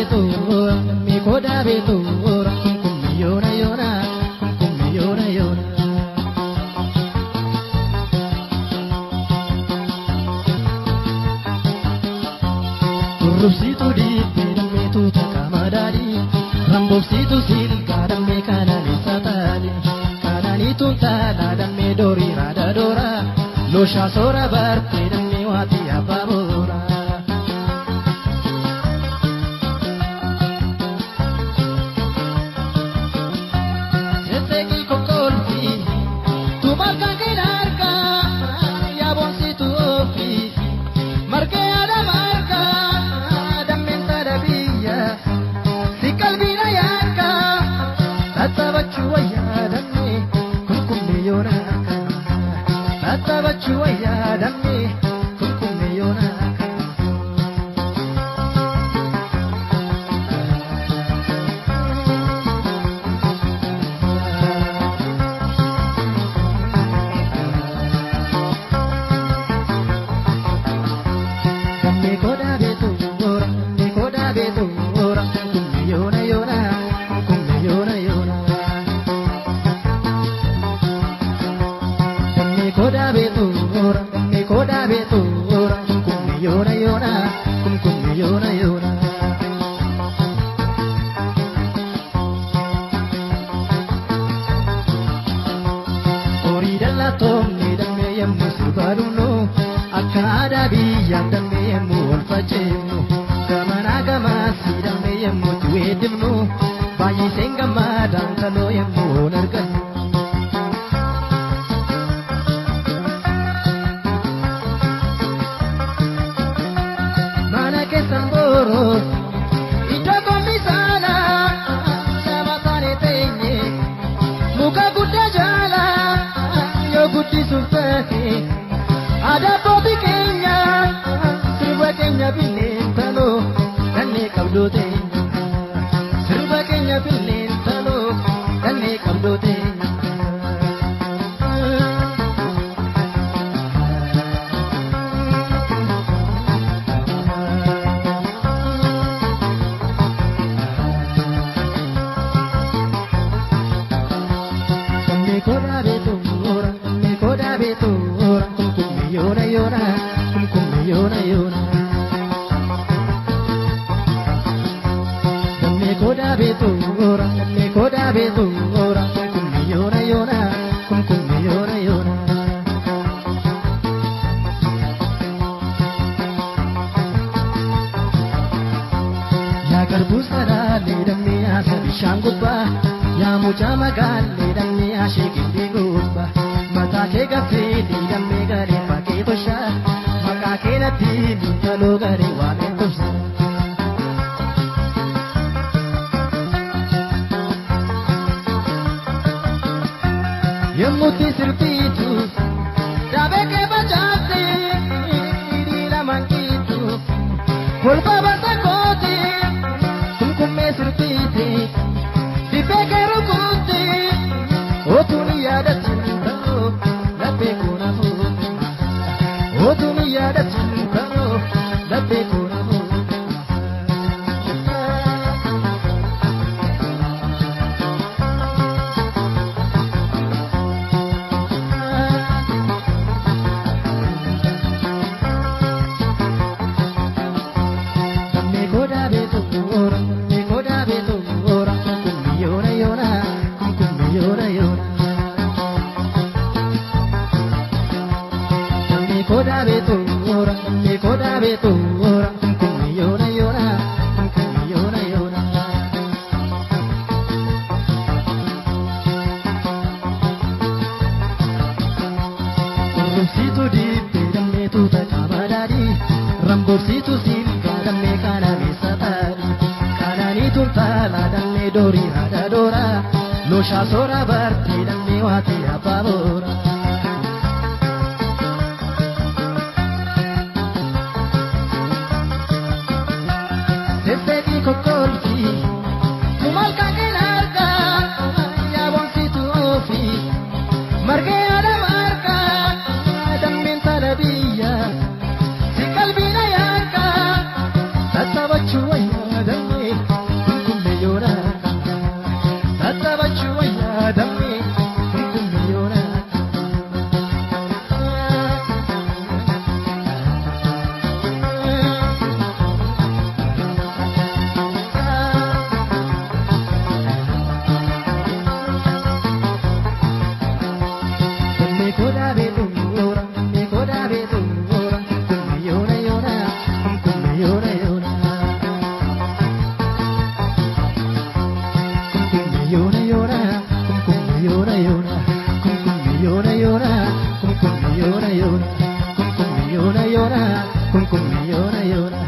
beetu, dammee koo daabeetu, kumkummi yoona yoona, kumkummi yoona yoona. Turrubsiitu dibbee dammeetu takka madaali, ramboobsiitu silgaa dammee kanaan sataali, kanaaniituun taala dammee doorii raada doora, looshaa soora bartee dammee waatii abbaa boora. Sesseeqii kokkolfi, tumalkaan kan argaa, yaaboonsitu ofi, margee haadha margaa, dammeen saada biyya, si qalbiina yaaka, tattaabachuu wayyaa dammee, kumkummee yoona akka, tattaabachuu wayyaa dammee, kumkummee yoona akka. Dammee koo daabeetu ora, dammee koo daabeetu ora, kumkummee yoona yoona, kumkummee yoona yoona. Dammee koo daabeetu ora, dammee koo daabeetu ora, kumkummee yoona yoona, kumkummee yoona yoona. Horii dallaa toomne dammee yemmuu sirbaa dhumnu, akka aadaa biyyaan dammee yemmuu ol faceefnu, gamanaa gamaasii dammee yemmuu itti weeddifnu, baay'iseen gammadaan kaloo yemmuu ol argannu. Mana keessan booroo iddoo kommisaanaa nama taane teenye muka guddaa jala yoo guddisuuf ta'e aadaa abbootii keenya sirba keenya binneen taloo kanneen qabdoo teenya sirba keenya binneen taloo kanneen qabdoo teenya. Dammee koo daabeetu ora, dammee koo daabeetu ora, kumkummi yoona yoona, kumkummi yoona yoona. Dammee koo daabeetu ora, dammee koo daabeetu ora, kumkummi yoona yoona, kumkummi yoona yoona. Yaa garbuu salaalee dammee yaasa bishaan gubbaa, yaa mucaa magaalee dammee yaashee gindii gubbaa, mataa kee gaffeetii dammee garee fakkee toshaa, maqaa kee natti intaloo garee waamee tobsa. Yemmuutti sirbiitu daabee kee facaafte hiriira manqiitu kolfa basa kooti kumkummee sirbiite dibbee kee rukutte otuun yaadatu ta'oo laphee koo fuute otuun yaadatu ta'oo laphee koo fuute. Dammee koo daabeetu ora, dammee koo daabeetu ora, kumkummi yoona yoona, kumkummi yoona yoona. Dammee koo daabeetu ora, dammee koo daabeetu ora, kumkummi yoona yoona, kumkummi yoona yoona. Urrubsiitu dibbee dammeetu takka madaali, ramboobsiitu silgaa dammee kanaan taali, kanaaniituun taala dammee doorii haadha doora, looshaa soora bartee dammee waatii abbaa boora. Sesseeqii kokkolfi, tumalkaan kan argaa, yaaboonsitu ofi, margee haadha margaa, dammeen saala biyya, si qalbiina yaaka, tattaabachuu wayyaa dammee, yoona yoona kumkummi yoona yoona kumkummi yoona yoona kumkummi yoona yoona kumkummi yoona yoona kumkummi yoona yoona.